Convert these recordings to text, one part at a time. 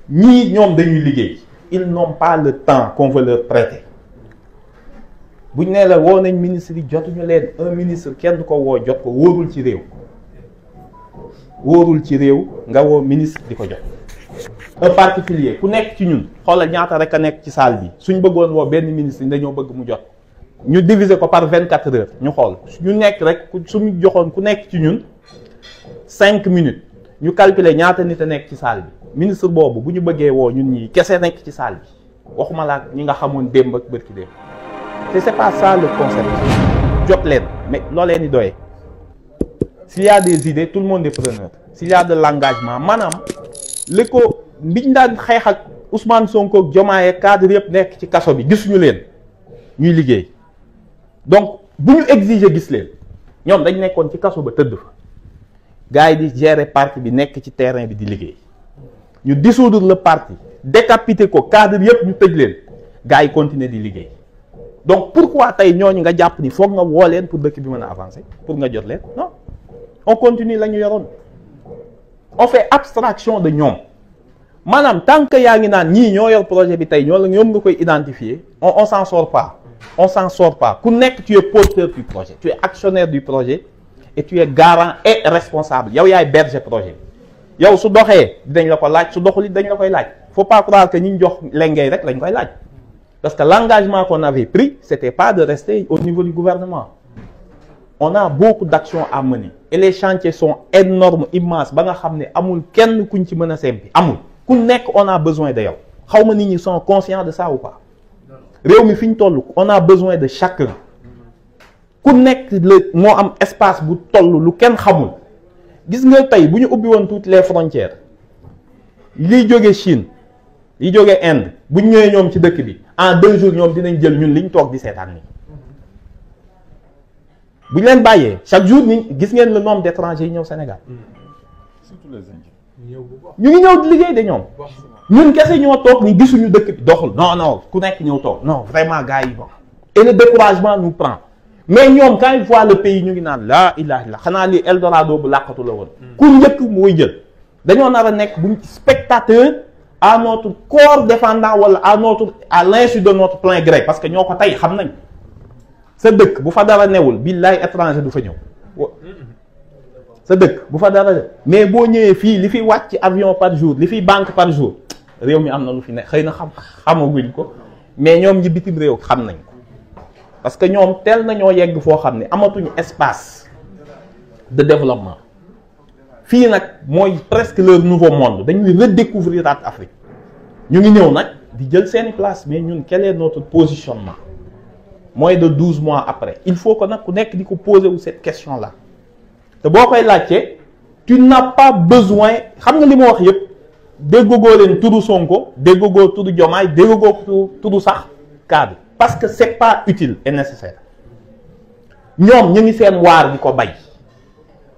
ñii ñoom dañuy liggéey ils n'ont pas le temps qu'on veut leur prêter buñ nee la woo nañ ministre yi jotuñu leen un ministre kenn du ko woo jot ko wóorul ci réew nga woo ministre di ko jot un particulier ku nekk ci ñun xoolal ñaata rek a nekk ci salle bi suñ bëggoon woo benn ministre yi dañoo bëgg mu jot ñu diviser ko par 24 heures ñu xool ñu nekk rek suñu joxoon ku nekk ci ñun 5 minutes ñu calculer ñaata nit a nekk ci salle bi ministre boobu bu ñu bëggee woo ñun ñii kese nekk ci salle bi waxuma la ñi nga xamoon démb ak bërki démb te c'est pas ça le concept jot leen mais loo leen di doyee s'il y a des idées tout le monde est preneur s'il y a de l'engagement maanaam li ko biñ daan xeex ak Ousmane Sonko ak Diomaye cadre yëpp nekk ci kaso bi gisuñu leen ñuy liggéey donc bu ñu exiger gis leen ñoom dañ nekkoon ci kaso ba tëdd fa gars yi di gérer parti bi nekk ci terrain bi di liggéey ñu dissoudre le parti décapiter ko cadre yëpp ñu tëj leen gars yi continuer di liggéey donc pourquoi tey ñooñu nga jàpp ni foog nga woo leen pour dëkk bi mën a avancer pour nga jot leen non on continue la ñu yoroon on fait abstraction de ñoom maanaam tant que yaa ngi naan ñii ñoo yor projet bi tey ñoom nga koy identifier on s'en sort pas ku nekk tu es porteur du projet tu es actionnaire du projet et tu es garant et responsable yow yaay berger projet bi yow su doxee dinañ la ko laaj su doxul dañ la koy laaj faut pas croire que ñi ñu jox lengay rek lañ koy laaj parce que l'engagement qu'on avait pris c'était pas de rester au niveau du gouvernement on a beaucoup d'actions à mener et les chantiers sont énormes immenses ba nga xam ne amul kenn kuñ ci mën a sempi amul ku nekk on a besoin de yow xaw ma nit ñi sont conscients de ça ou pas réew mi fi ñu toll on a besoin de chacun ku nekk moo am espace bu toll lu kenn xamul gis nga tey bu ñu ubbi woon toutes les frontières liy jóge Chine liy jóge Inde bu ñu ñëwee ñoom ci dëkk bi en 2 jours ñoom dinañ jël ñun liñ toog di seetaan ni bu ñu leen bàyyee chaque jour ni gis ngeen le nombre d'étrangers yi ñëw Sénégal surtout les Indiens ñu ngi ñëw di liggéey de ñoom ñun kese ñoo toog ni gisuñu dëkk bi doxul non ku nekk ñëw toog non vraiment gars yi bon et le découragement nous prend mais ñoom quand ils voient le pays ñu ngi naan laa ilaha illallah xanaa lii Eldorado bu làqatu la woon ku njëkk mooy jël dañoo nar a nekk buñ spectateur à notre corps défendant wala à l'insu de notre plein gré parce que ñoo ko tey xam nañ sa dëkk bu fa dara newul billaay étranger du fa ñëw sa dëkk bu fa dara mais boo ñëwee fii li fi wàcc ci avion par jour li fi banque par jour réew mi am na lu fi ne xëy na xamaguñ ko mais ñoom ñi bitim réew xam nañ ko parce que ñoom teel nañoo yegg foo xam ne amatuñu espace de développement fii nag mooy presque leur nouveau monde dañuy redécouvrir at Afrique ñu ngi ñëw nag di jël seeni place mais ñun quel est notre positionnement moins de 12 mois après il faut que nag ku nekk di ko poser wu cette question là te boo koy laajte tu n'as pas besoin xam nga li ma wax yëpp déggoo leen tudd Sonko déggoo tudd Diomaye déggoo tudd sax cadre parce que c'est pas utile et nécessaire ñoom ñu ngi seen waar di ko bay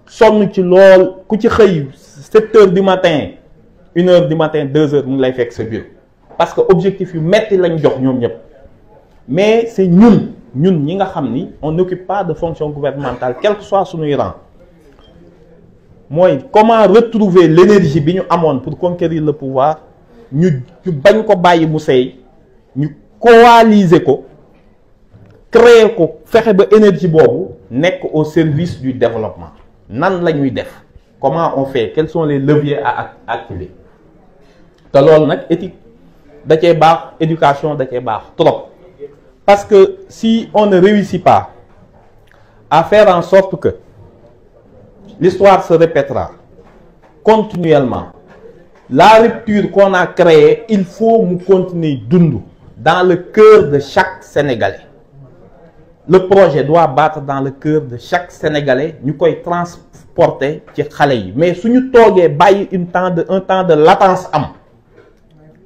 sonn ci lool ku ci xëy 7 heures du matin 1 heure du matin 2 heures mu ngi lay fekk sa bureau parce que objectif yu metti lañ jox ñoom ñëpp mais c'est ñun ñi nga xam ni on n'occupe pas de fonction gouvernementale quel que soit suñuy rang mooy comment retrouver l'énergie bi ñu amoon pour conquérir le pouvoir ñu bañ ko bàyyi mu seey ñu coaliser ko créer ko fexe ba énergie boobu nekk au service du développement nan la ñuy def comment on fait quels sont les leviers à activer te loolu nag éthique da cee baax éducation da cee baax trop parce que si on ne réussit pas à faire en sorte que l'histoire se répétera continuellement la rupture qu'on a créée il faut mu continuer dund dans le cœur de chaque Sénégalais le projet doit battre dans le cœur de chaque Sénégalais ñu koy transporter ci xale yi mais suñu toogee bàyyi un temps de latence am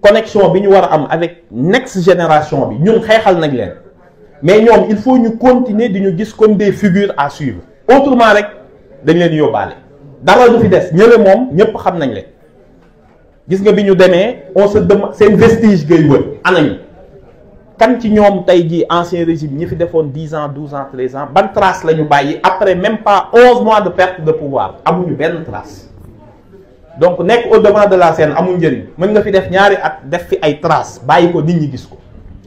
connexion bi ñu war a am avec next génération bi ñun xeexal nañ leen mais ñoom il faut ñu continuer di ñu gis comme des figures à suivre autrement rek dañ leen yóbbaale dara du fi des ñële moom ñëpp xam nañ leen gis nga bi ñu demee on se demande seen vestige ngay wër anañu kan ci ñoom tey jii ancien régime ñi fi defoon 10 ans 12 ans 13 ans ban trace la ñu bàyyi après même pas 11 mois de perte de pouvoir amuñu benn trace donc nekk au devant de la scène amul njëriñ. mën nga fi def ñaari at def fi ay traces bàyyi ko nit ñi gis ko.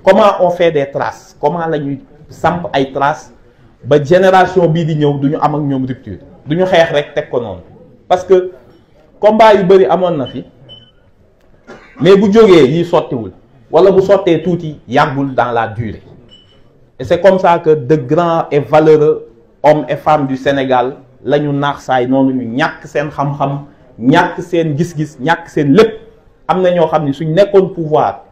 comment on fait des traces comment la ñuy samp ay traces ba génération bii di ñëw du ñu am ak ñoom rupture du ñu xeex rek teg ko noonu parce que combat yu bëri amoon na fi mais bu jógee yi sottiwul wala bu sottee tuuti yàggul dans la durée et c'est comme ça que de grands et valeureux hommes et femmes du Sénégal la ñu naax saay noonu ñu ñàkk seen xam-xam ñàkk seen gis-gis ñàkk seen lépp am na ñoo xam ne suñ nekkoon pouvoir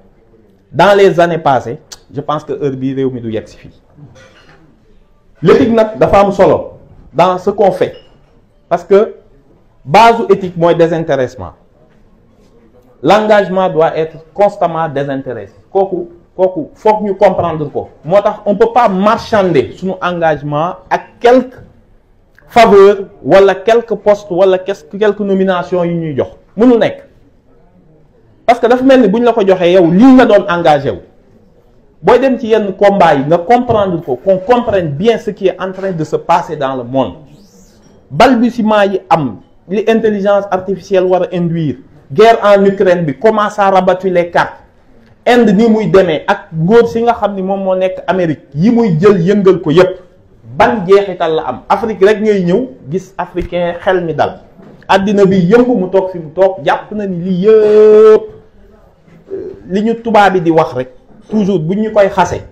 dans les années passées je pense que heure bii réew mi du yegg si fii l'éthique nag dafa am solo dans ce qu'on fait parce que base éthique mooy désintéressement l'engagement doit être constamment désintéressé kooku foog ñu comprendre ko moo tax on peut pas marchander suñu engagement ak quelques faveurs wala quelques postes wala quelques nominations yu ñuy jox mënul nekk parce que dafa mel ni bu ñu la ko joxee yow lii nga doon engagé wu booy dem ci yenn combat yi nga comprendre ko qu'on comprenne bien ce qui est en train de se passer dans le monde balbutiement yi am li intelligence artificielle war a induire guerre en Ukraine bi comment ça rabattu les cartes Inde ni muy demee ak ngóor si nga xam ni moom moo nekk Amérique yi muy jël yëngal ko yépp ban jeexital la am Afrique rek ngay ñëw gis africain xel mi dal àddina bi yëngu mu toog fi mu toog jàpp na ni lii yëpp li ñu tubaab bi di wax rek toujours bu ñu koy xase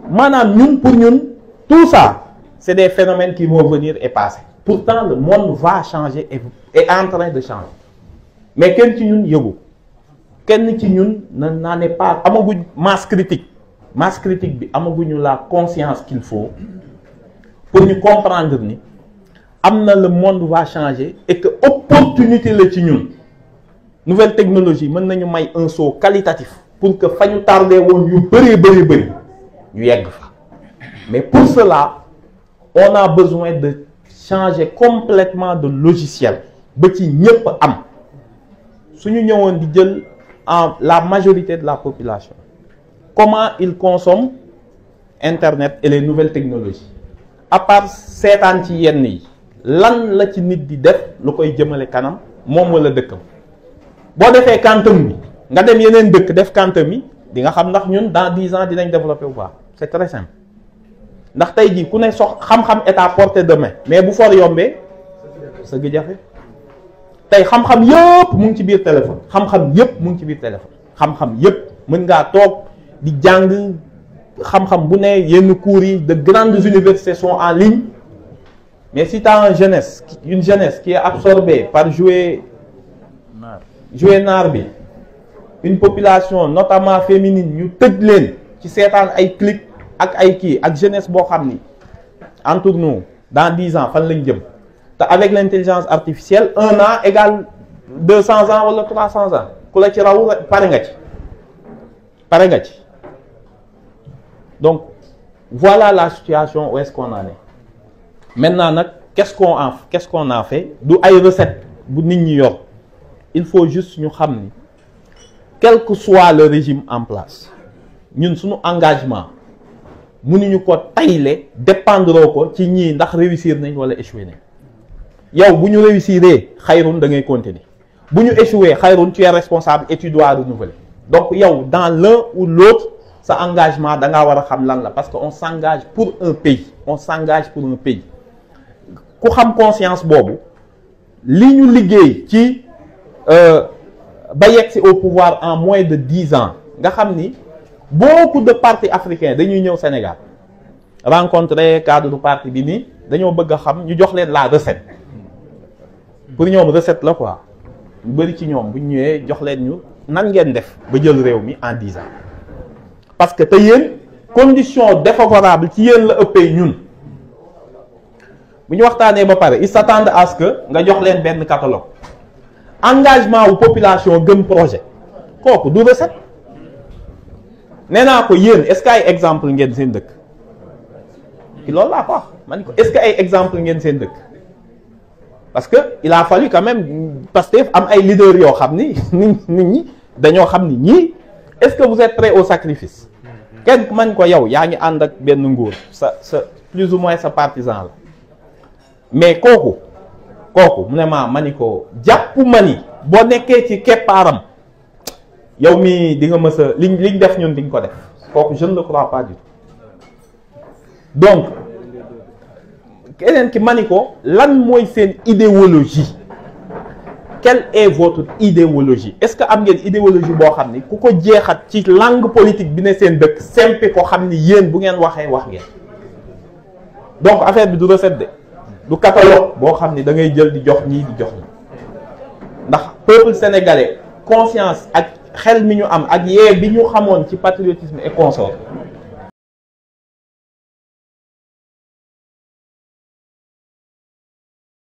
maanaam ñun pour ñun tout ça c'est des phénomènes qui vont venir et passer pourtant le monde va changer et est en train de changer mais kenn ci ñun yëgu kenn ci ñun n'en est pas amaguñ masse critique bi amaguñu la conscience qu'il faut pour ñu comprendre ni am na le monde va changer et que opportunité la ci ñun nouvelle technologie mën nañu may un saut qualitatif pour que fa ñu tardé woon yu bëri ñu yegg fa mais pour cela on a besoin de changer complètement de logiciel ba ci ñépp am suñu ñëwoon di jël en la majorité de la population comment ils consomment internet et les nouvelles technologies à part seetaan ci yenn yi lan la ci nit di def lu koy jëmale kanam moom wala dëkkam boo defee quantum bi nga dem yeneen dëkk def quantum yi di nga xam ndax ñun dans 10 ans dinañ développer bu baax c'est très simple ndax tey jii ku ne xam-xam est à portée de main mais bu for yombee sa gi jafe tey xam-xam yëpp mu ngi ci biir téléphone xam-xam yëpp mu ngi ci biir téléphone xam-xam yëpp mën ngaa toog di jàng xam-xam bu ne yenn cours yi de grandes universités sont en ligne mais si tu as une jeunesse qui est absorbée par jouer naar bi une population notamment féminine ñu tëj leen ci seetaan ay clic ak ay kii ak jeunesse boo xam ni entre nous dans 10 ans fan lañ jëm te avec l'intelligence artificielle 1 an égale 200 ans wala 300 ans ku la ci raw pare nga ci donc voilà la situation où est-ce qu'on en est maintenant nag qu'est-ce qu'on a fait du ay recette bu nit ñi yor il faut juste ñu xam ni quel que soit le régime en place ñun suñu engagement mënuñu ko tayle dépendre ko ci ñii ndax réussir nañ wala échoué nañ yow bu ñu réussiree xayrun da ngay continuer bu ñu échoué xayrun tu es responsable et tu dois renouveler donc yow dans l'un ou l'autre sa engagement da ngaa war a xam lan la parce que on s'engage pour un pays ku xam conscience boobu li ñu liggéey ci ba yegg si au pouvoir en moins de 10 ans nga xam ni beaucoup de partis africains dañuy ñëw Sénégal rencontrer cadre du parti bi nii dañoo bëgg a xam ñu jox leen la recette pour ñoom recette la quoi ñu bëri ci ñoom bu ñu ñëwee jox leen ñu nan ngeen def ba jël réew mi en 10 ans parce que te yéen condition défavorable ci yéen la ëppee ñun bu ñu waxtaanee ba pare ils s'attendent à ce que nga jox leen benn catalogue engagement wu population gëm projet kooku du recette nee naa ko yéen est-ce que ay exemple ngeen seen dëkk ki loolu laa ko wax man ko est-ce que ay exemple ngeen seen dëkk parce que il a fallu quand même Pastef am ay leaders yoo xam ni nit ñi dañoo xam ni ñii est-ce que vous êtes prêts au sacrifice kenn man ko yow yaa ngi ànd ak benn nguur sa plus ou moins sa partisan la mais kooku kooku mu ne ma ni ko jàpp ma ni boo nekkee ci keppaaram yow mi di nga mës a liñ def ñun di nga ko def kooku je ne le crois pas du tout. Donc keneen ki ma ni ko lan mooy seen idéologie, quelle est votre idéologie? Est-ce que am ngeen idéologie boo xam ni ku ko jeexat ci langue politique bi ne seen dëkk sempi ko xam ni yéen bu ngeen waxee wax ngeen. Donc affaire bi du recette de du catalogue boo xam ni da ngay jël di jox ñii di jox ñi ndax peuple sénégalais conscience ak xel mi ñu am ak yee bi ñu xamoon ci patriotisme et consort